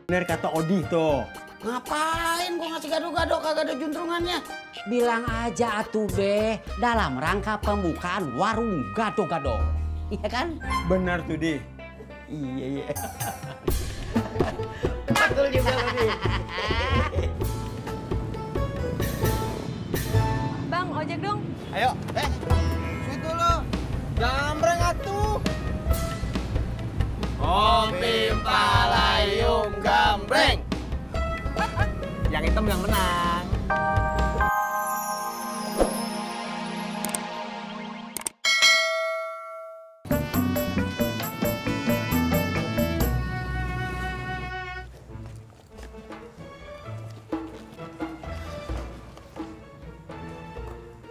Bener kata Odi tuh. Ngapain gua ngasih gado-gado kagak ada juntrungannya? Bilang aja atuh Be, dalam rangka pembukaan warung gado-gado. Iya kan? Benar tuh, Di. Iya. Betul juga Odi. Bang, ojek dong. Ayo. Sweet dulu. Gambreng atuh. Kopi Palayung Gambreng. Yang hitam yang menang.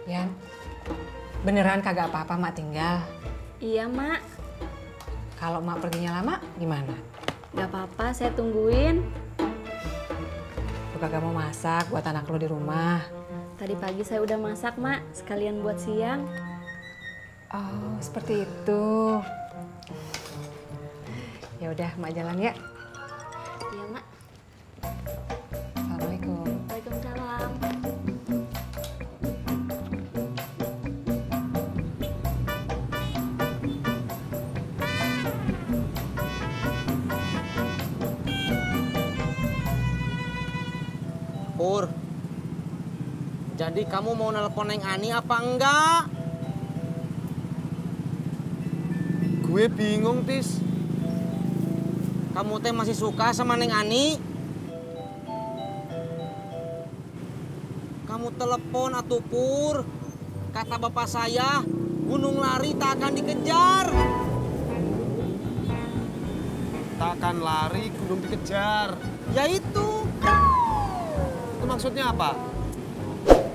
Yan, beneran kagak apa-apa Mak tinggal? Iya, Mak. Kalau Mak perginya lama, gimana? Gak apa-apa, saya tungguin. Lu kagak mau masak buat anak lu di rumah? Tadi pagi saya udah masak, Mak. Sekalian buat siang. Oh, seperti itu. Ya udah, Mak jalan ya. Iya, Mak. Assalamualaikum. Waalaikumsalam. Pur, jadi kamu mau nelpon Neng Ani apa enggak? Gue bingung, Tis. Kamu teh masih suka sama Neng Ani? Kamu telepon atuh Pur. Kata bapak saya, gunung lari tak akan dikejar. Tak akan lari, gunung dikejar. Ya itu. Itu maksudnya apa?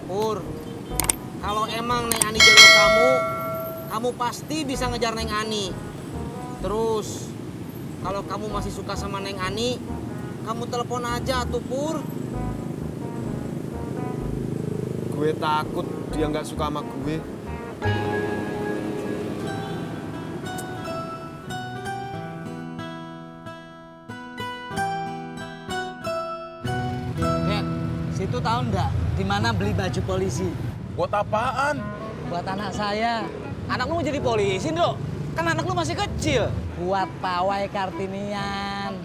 Pur, kalau emang Neng Ani jodoh kamu pasti bisa ngejar Neng Ani. Terus, kalau kamu masih suka sama Neng Ani, kamu telepon aja tuh Pur. Gue takut dia nggak suka sama gue. Dek, situ tahu nggak di mana beli baju polisi? Buat apaan? Buat anak saya. Anak lu mau jadi polisi, Nduk? Kan anak lu masih kecil. Buat pawai Kartinian.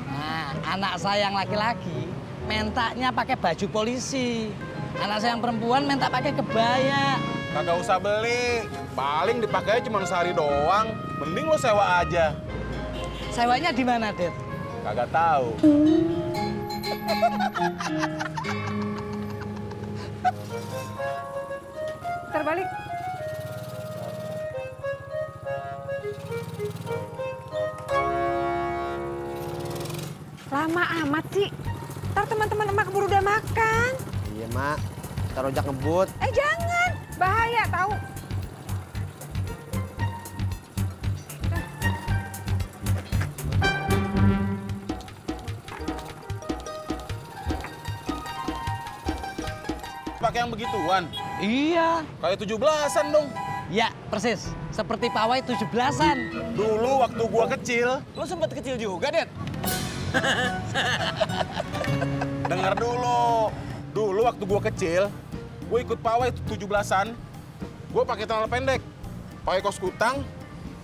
Nah, anak saya yang laki-laki mentanya pakai baju polisi. Anak saya yang perempuan minta pakai kebaya. Kagak usah beli. Paling dipakainya cuma sehari doang. Mending lo sewa aja. Sewanya di mana, Det? Kagak tahu. Terbalik. Lama amat sih. Ntar teman-teman emak keburu udah makan. Iya, Mak. Ntar ojak ngebut. Jangan. Bahaya tahu. Pakai yang begituan. Iya. Kayak 17-an dong. Ya, persis. Seperti pawai 17-an. Dulu waktu gua kecil, Lu sempet kecil juga, Det? denger dulu. Dulu waktu gua kecil, gua ikut pawai 17-an. Gua pakai celana pendek, pakai kaos kutang,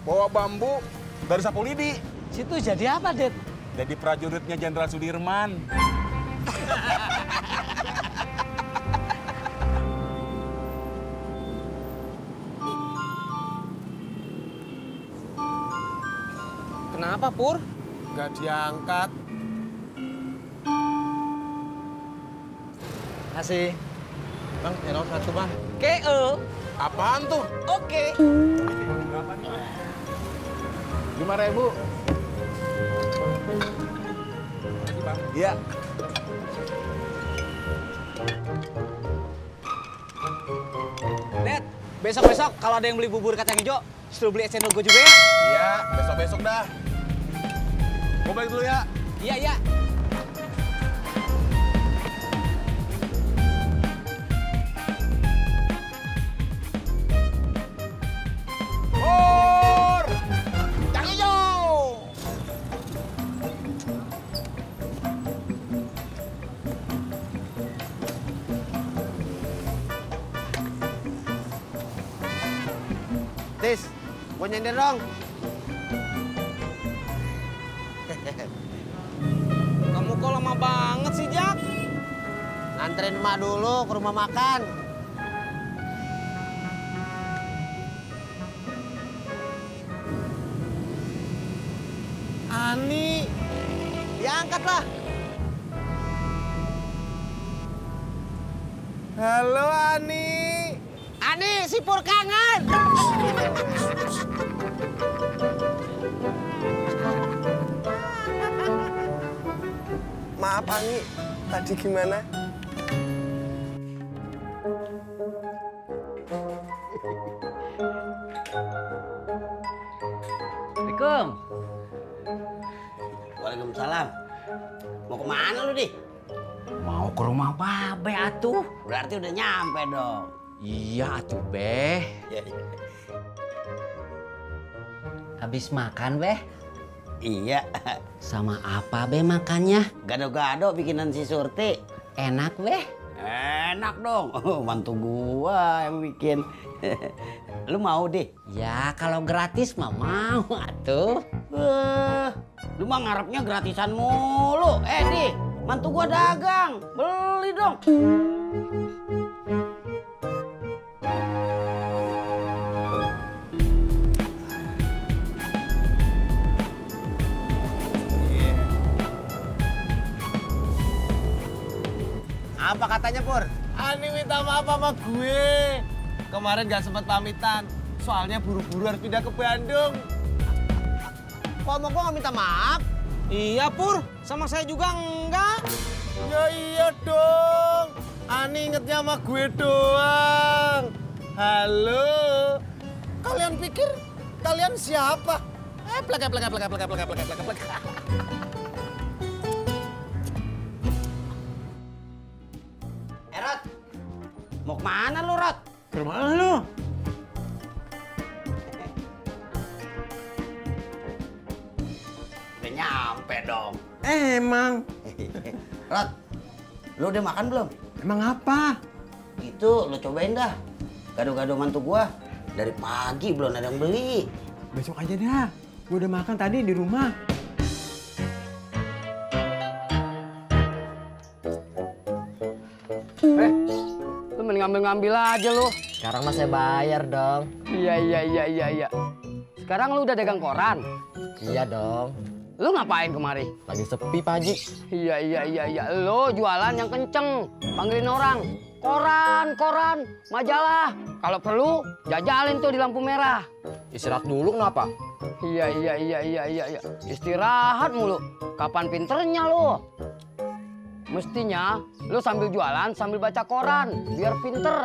bawa bambu dari sapu lidi. Situ jadi apa, Det? Jadi prajuritnya Jenderal Sudirman. Kenapa, Pur? Nggak diangkat. Kasih. Bang, error satu, Bang. KO. Apaan tuh? Oke. 5.000. Iya. Det, besok-besok kalau ada yang beli bubur kacang hijau, suruh beli es cendol gue juga ya. Iya, besok-besok dah. Gua balik dulu ya. Iya, iya. Pur! Cang hijau! Gue nyender dong. Kamu kok lama banget sih, Jak? Nganterin emak dulu ke rumah makan. Ani, Diangkat lah. halo Ani. Ani, si Pur kangen. Maaf Ani, tadi gimana? Assalamualaikum. Waalaikumsalam. Mau kemana lu, Di? Mau ke rumah Babe atuh. Berarti udah nyampe dong. Iya atuh, Beh. Ya, ya. Habis makan, Beh? Iya. Sama apa, Beh, makannya? Gado-gado bikinan si Surti. Enak, Beh? Enak dong. Mantu gua yang bikin. Lu mau, Di? Ya, kalau gratis mah mau atuh. Lu mah ngarepnya gratisan mulu. Di, mantu gua dagang. Beli dong. Apa katanya, Pur? Ani minta maaf sama gue. Kemarin gak sempet pamitan, soalnya buru-buru harus pindah ke Bandung. Kok mau gua nggak minta maaf? Iya, Pur. Sama saya juga enggak. Ya iya dong, Ani ingetnya sama gue doang. Halo, kalian pikir kalian siapa? Plek. Rot. Mau kemana lu, Rot? Ke rumah lu. Udah nyampe dong. Emang? Rot, lu udah makan belum? Emang apa? Itu lu cobain dah. Gado-gado mantu gua. Dari pagi belum ada yang beli. Besok aja dah. Gue udah makan tadi di rumah. Lu mending ngambil-ngambil aja lu. Sekarang mah saya bayar dong. Iya. Sekarang lu udah dagang koran. Iya dong. Lu ngapain kemari? Lagi sepi, Pak Haji. Iya. Lu jualan yang kenceng. Panggilin orang. Koran, majalah. Kalau perlu, jajalin tuh di lampu merah. Istirahat dulu kenapa? Iya. Istirahat mulu. Kapan pinternya lu? Mestinya lu sambil jualan sambil baca koran biar pinter.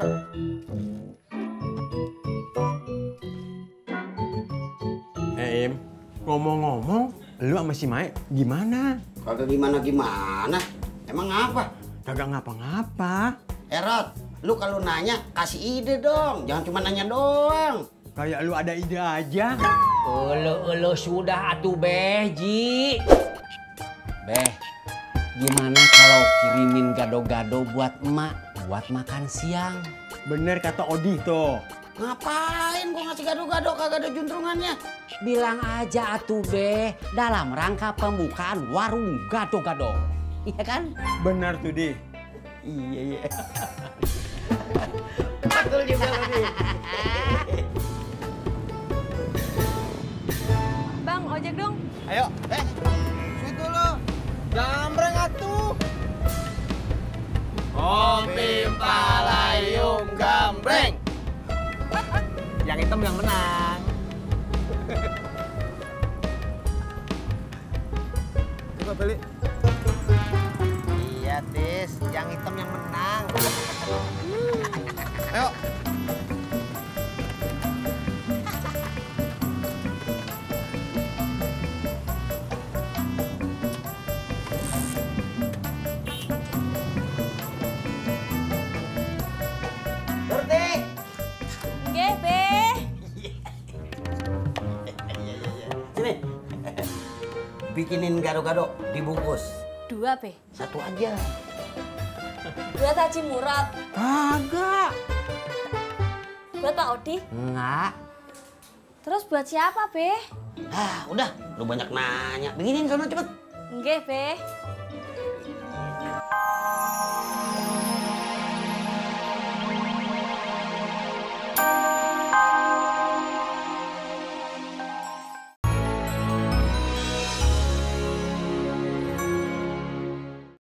Im, ngomong-ngomong, lu sama si Mae gimana? Kagak gimana? Emang apa? Kagak ngapa-ngapa. Rot, lu kalau nanya kasih ide dong. Jangan cuma nanya doang. Kayak lu ada ide aja. Ulu sudah atuh, Beh, Ji. Beh, gimana kalau kirimin gado-gado buat emak buat makan siang? Bener kata Odi tuh. Ngapain gua ngasih gado-gado kagak ada juntrungannya? Bilang aja atuh, Beh, dalam rangka pembukaan warung gado-gado. Iya kan? Bener tuh, Di. Iya. Betul juga lu, Di. Bang, ojek dong. Ayo. Sweet dulu. Gambreng atuh. Kopi Palayung Gambreng. Yang hitam yang menang. Coba balik. Iya, Tis. Yang hitam yang menang. Ayo. Surti. Nggih, Be. Sini. Bikinin gado-gado dibungkus. 2, Be. Satu aja. 2 Haji Murad. Kagak. Buat Pak Odi. Enggak. Terus buat siapa, Be? Ah, udah, lu banyak nanya. Beginiin sono cepet. Nggih, Be.